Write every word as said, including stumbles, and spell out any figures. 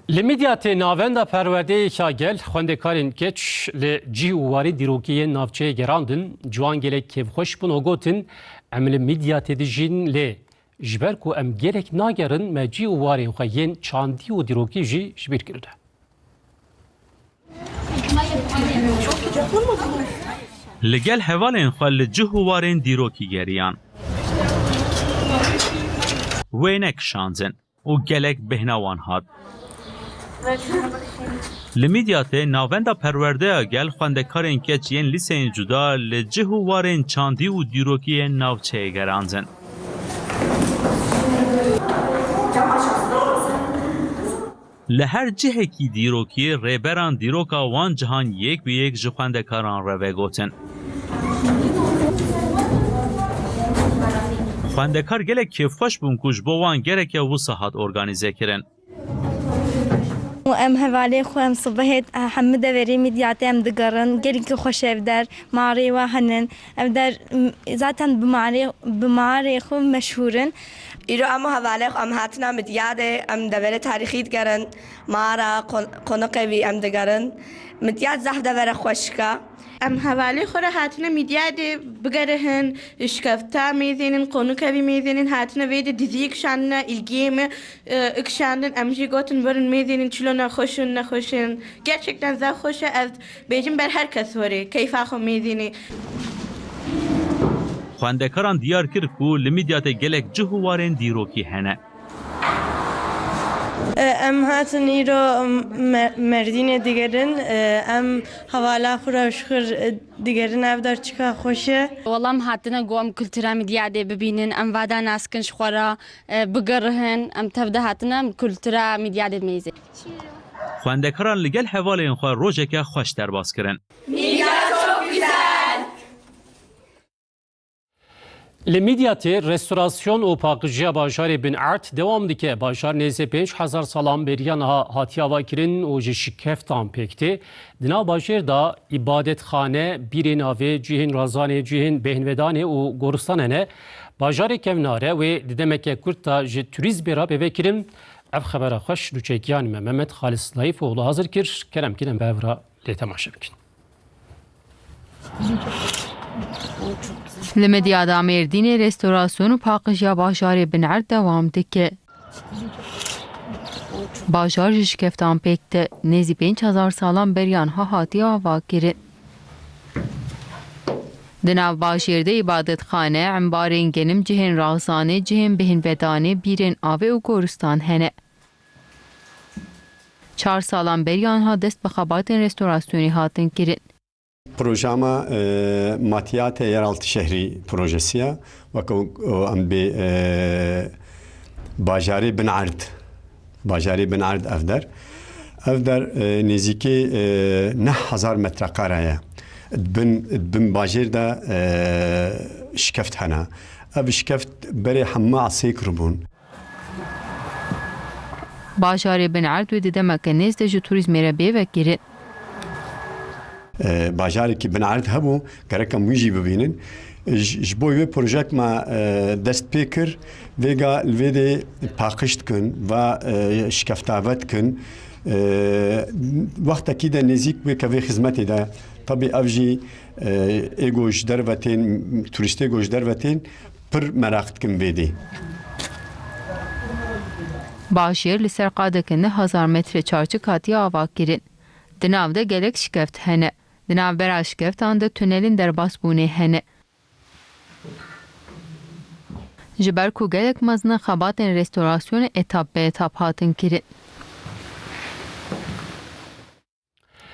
Li Midyatê Navenda Perwerdeyê ya Gel xwendekarên keç li cih û warê dîrokî yên navçeyê gerandin. Ciwan gelek kêfxweş bûn û gotin, em li Midyatê dijîn, lê ji ber ku em gelek nagerin, me cih û warên xwe yên çandî û dîrokî jî ji bîr kirine. Li gel hevalên xwe li cih û warên dîrokî geriyan. Wê nekişandin û gelek bêhna wan hat. Li Midyatê Navenda Perwerdeya Gel xwendekarên keç yên lîseyên cuda li cih û warên çandî û dîrokî yên navçeyê gerandin. Li her cihekî dîrokî rêberan dîroka wan cihan yek bi yek ji xwendekaran re vegotin. Xwendekar gelek kêfxweş bûn ku ji bo wan gereke wisa hat organîzekirin. Û em hevalê xwe em sibehê hemû deverê Midyatê em digerin. Gelekî xweş e ev der, marê we henin. Ev der, m, zaten bi marê, bi marê xwe meşhûr in. Îro em û hevalê xwe em hatine Midyadê, em deverê tarîxî digerin. Mara, qon-, qonikê wî em digerin. Midyad zehf devere xweşik e. Em hevalê xwe re hatine Midyadê bigerihin, şikefta mêzênin, qonikê wî mêzênin, hatine vê de diziyê kişandine, îlgiyê me, e, kişandin. Em jî gotin, birin mêzênin, çilo nexweş in, nexweş in. Gerçekten zaf xweş e, ez bêjim ber her kes were, keyfa xwe mêzênê. Xwendekaran diyar kir ku li Midyatê gelek cih û warên dîrokî hene. Em hatin îro me-, Merdînê digerin. Em hevala xwe re ji xwe re digerin. Ev der çika xweş e. Wela em hatine ku em kultura Midyadê bibînin, em vada nas kin ji xwe re, e, bigerihin. Em tev de hatine, em kultura Midyadê mêze. Xwendekaran li gel hevalên xwe rojeke xweş derbas kirin. Li Midyatê restorasyon û paqijiya bajarê Bin Erd dewam dike. Bajar nêzî pênc hezar salan beriya niha hatiye avakirin û ji şikeftan pêk tê. Di nav bajêr de îbadetxane, bîrên avê, cihên razanê, cihên bêhnvedanê û goristan hene. Bajarê kevnar e, wê di demeke kurt de ji turîzmê re bê vekirin. Ev xebera xweş nûçekiyan me Mehmet Xalis Laîfoğlu hazir kir. Kerem kin em bi hev re lê temaşe bikin. Li Midyada Mêrdînê restorasyon û paqijiya bajarê Bin Erd dewam dike. Bajar ji şikeftan pêk tê, nêzî pênc hezar salan beriya niha hatiye avakirin. Di nav bajêr de îbadetxane, embarên genim, cihên razanê, cihên bêhnvedanê, bîrên avê û goristan hene. Çar salan beriya niha dest bi xebatên restorasyonê hatin kirin. Proja me, e, Matiyate Yeraltı Şehri projesi ye. Weke, e, em bê, e, bajarê Bin Erd, bajarê Bin Erd ev der. Ev der, e, nêzîkê, e, neh hezar metrekare ye. Di bin, di bin bajêr de, e, şikeft hene. Ev şikeft berê hemû esê kiribûn. Bajarê Bin Erd wê di demeke nêz de ji turîzmê re bê vekirin. E, bajarekî Bin Erd hebû, gerek em wî jî bibînin. Ji, ji bo wê projek me, e, dest pê kir, vêga li vê de paqij dikin, va, e, şikeftave dikin. E, wextekî de nêzîk wê kevê xizmetê de, tabî ev jî, e, ê ku ji derve tên, turîstê ku ji derve tên, pir meraq dikim vê dê. Bajêr li ser qadeke neh hezar metre çarçik hatiye avakirin. Di nav de gelek şikeft hene. Di navbera şikeftan de tunelên derbasbûnê hene. Ji ber ku gelek mezin e, xebatên restorasyonê etap bi etap hatin kirin.